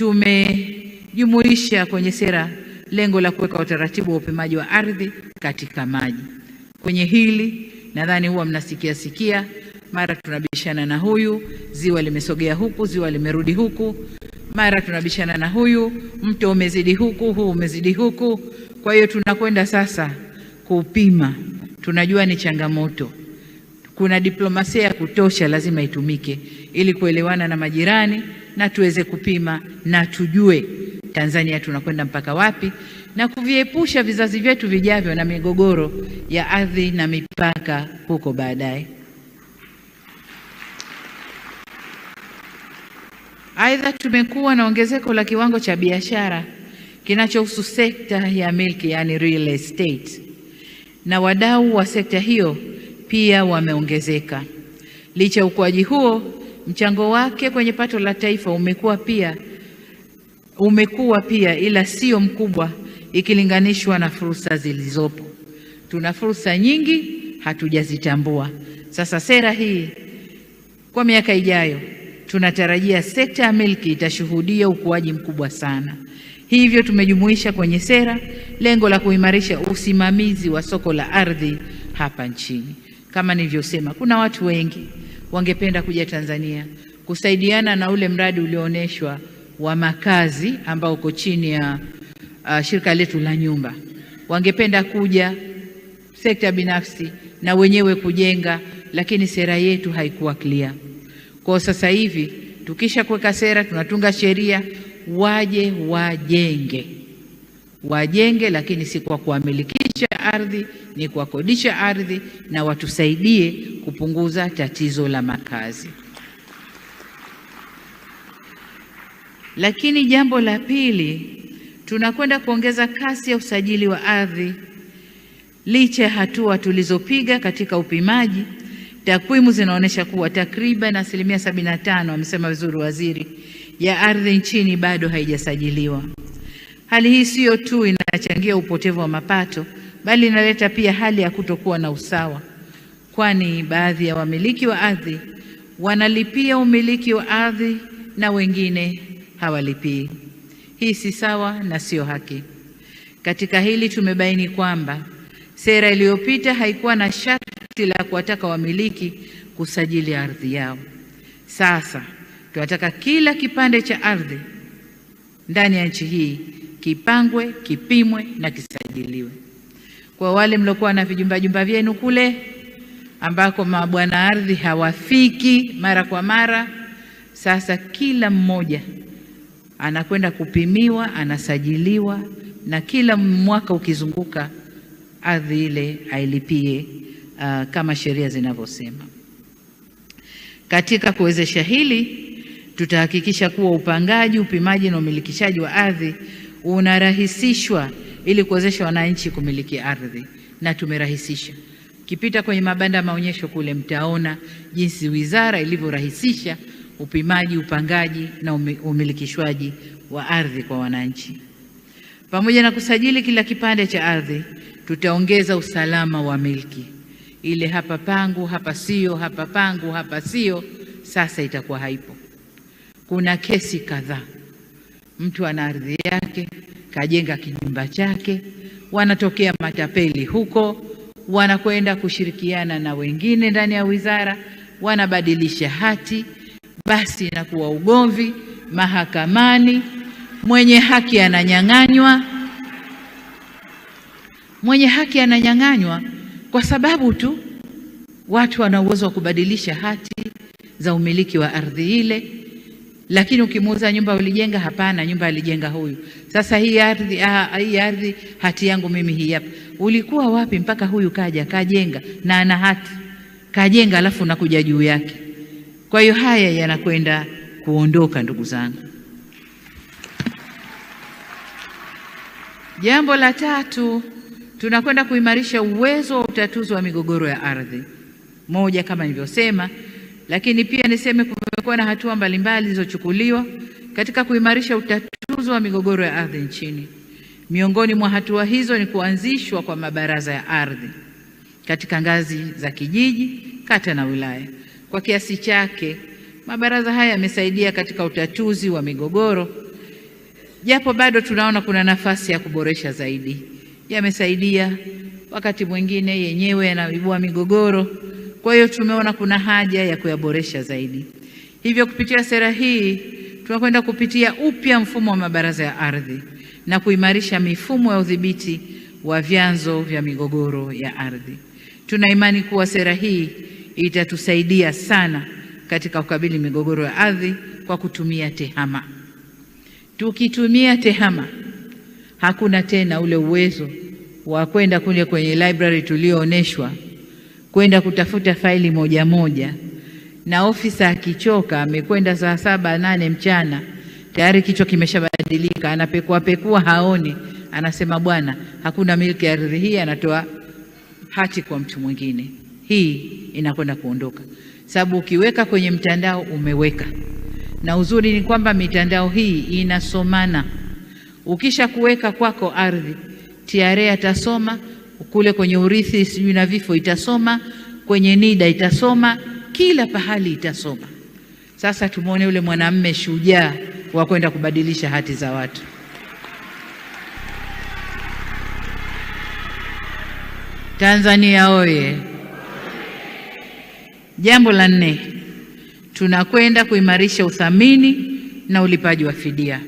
Tumejumuisha kwenye sera lengo la kuweka utaratibu wa upimaji wa ardhi katika maji. Kwenye hili nadhani huwa mnasikia sikia, mara tunabishana na huyu, ziwa limesogea huku, ziwa limerudi huku, mara tunabishana na huyu, mto umezidi huku, huu umezidi huku. Kwa hiyo tunakwenda sasa kupima. Tunajua ni changamoto. Kuna diplomasia ya kutosha lazima itumike ili kuelewana na majirani na tuweze kupima na tujue Tanzania tunakwenda mpaka wapi na kuviepusha vizazi vyetu vijavyo na migogoro ya ardhi na mipaka huko baadaye. Aidha, tumekuwa na ongezeko la kiwango cha biashara kinachohusu sekta ya milki, yani real estate, na wadau wa sekta hiyo pia wameongezeka. Licha ya ukuaji huo, mchango wake kwenye pato la taifa umekuwa pia ila sio mkubwa ikilinganishwa na fursa zilizopo. Tuna fursa nyingi hatujazitambua. Sasa sera hii kwa miaka ijayo tunatarajia sekta ya milki itashuhudia ukuaji mkubwa sana. Hivyo tumejumuisha kwenye sera lengo la kuimarisha usimamizi wa soko la ardhi hapa nchini. Kama nilivyosema, kuna watu wengi wangependa kuja Tanzania kusaidiana na ule mradi uliooneshwa wa makazi ambao uko chini ya shirika letu la nyumba. Wangependa kuja sekta binafsi na wenyewe kujenga, lakini sera yetu haikuwa clear. Kwa sasa hivi tukisha kuweka sera, tunatunga sheria, waje wajenge. Wajenge, lakini si kwa kuwamilikisha ardhi, ni kwa kukodisha ardhi, na watusaidie kupunguza tatizo la makazi. Lakini jambo la pili, tunakwenda kuongeza kasi ya usajili wa ardhi. Licha ya hatua tulizopiga katika upimaji, takwimu zinaonyesha kuwa takriban 75%, amesema vizuri waziri, ya ardhi nchini bado haijasajiliwa. Hali hii sio tu inachangia upotevu wa mapato, bali inaleta pia hali ya kutokuwa na usawa, kwani baadhi ya wamiliki wa ardhi wanalipia umiliki wa ardhi na wengine hawalipii. Hii si sawa na sio haki. Katika hili tumebaini kwamba sera iliyopita haikuwa na sharti la kuwataka wamiliki kusajili ardhi yao. Sasa tunataka kila kipande cha ardhi ndani ya nchi hii kipangwe, kipimwe na kisajiliwe. Kwa wale mliokuwa na vijumba jumba vyenu kule ambako mabwana ardhi hawafiki mara kwa mara, sasa kila mmoja anakwenda kupimiwa, anasajiliwa, na kila mwaka ukizunguka ardhi ile ailipie kama sheria zinavyosema. Katika kuwezesha hili, tutahakikisha kuwa upangaji, upimaji na umilikishaji wa ardhi unarahisishwa ili kuwezesha wananchi kumiliki ardhi, na tumerahisisha. Kipita kwenye mabanda ya maonyesho kule mtaona jinsi wizara ilivyorahisisha upimaji, upangaji na umilikishwaji wa ardhi kwa wananchi. Pamoja na kusajili kila kipande cha ardhi, tutaongeza usalama wa milki. Ile hapa pangu, hapa sio, hapa pangu, hapa sio, sasa itakuwa haipo. Kuna kesi kadhaa, mtu ana ardhi yake, kajenga kijumba chake, wanatokea matapeli huko, wanakwenda kushirikiana na wengine ndani ya wizara, wanabadilisha hati, basi inakuwa ugomvi mahakamani, mwenye haki ananyang'anywa. Mwenye haki ananyang'anywa kwa sababu tu watu wana uwezo wa kubadilisha hati za umiliki wa ardhi ile. Lakini ukimuuza nyumba ulijenga, hapana, nyumba alijenga huyu. Sasa hii ardhi, hii ardhi hati yangu mimi hii hapa. Ulikuwa wapi mpaka huyu kaja kajenga na ana hati kajenga, alafu unakuja juu yake? Kwa hiyo haya yanakwenda kuondoka, ndugu zangu. Jambo la tatu, tunakwenda kuimarisha uwezo wa utatuzi wa migogoro ya ardhi. Moja, kama nilivyosema, lakini pia niseme kumekuwa na hatua mbalimbali zilizochukuliwa katika kuimarisha utatuzi wa migogoro ya ardhi nchini. Miongoni mwa hatua hizo ni kuanzishwa kwa mabaraza ya ardhi katika ngazi za kijiji, kata na wilaya. Kwa kiasi chake, mabaraza haya yamesaidia katika utatuzi wa migogoro, japo bado tunaona kuna nafasi ya kuboresha zaidi. Yamesaidia, wakati mwingine yenyewe yanaibua migogoro. Kwa hiyo tumeona kuna haja ya kuyaboresha zaidi. Hivyo kupitia sera hii tunakwenda kupitia upya mfumo wa mabaraza ya ardhi na kuimarisha mifumo ya udhibiti wa vyanzo vya migogoro ya ardhi. Tuna imani kuwa sera hii itatusaidia sana katika kukabili migogoro ya ardhi kwa kutumia TEHAMA. Tukitumia TEHAMA hakuna tena ule uwezo wa kwenda kule kwenye library tulioonyeshwa kwenda kutafuta faili moja moja, na ofisa akichoka amekwenda saa 7 8 mchana, tayari kichwa kimeshabadilika, anapekua pekua haoni, anasema bwana, hakuna milki ya ardhi hii, anatoa hati kwa mtu mwingine. Hii inakwenda kuondoka, sababu ukiweka kwenye mtandao umeweka. Na uzuri ni kwamba mitandao hii inasomana. Ukisha kuweka kwako ardhi, TRA atasoma kule kwenye urithi sijui na vifo itasoma, kwenye NIDA itasoma, kila pahali itasoma. Sasa tumuone yule mwanamme shujaa wa kwenda kubadilisha hati za watu. Tanzania oye! Jambo la nne, tunakwenda kuimarisha uthamini na ulipaji wa fidia.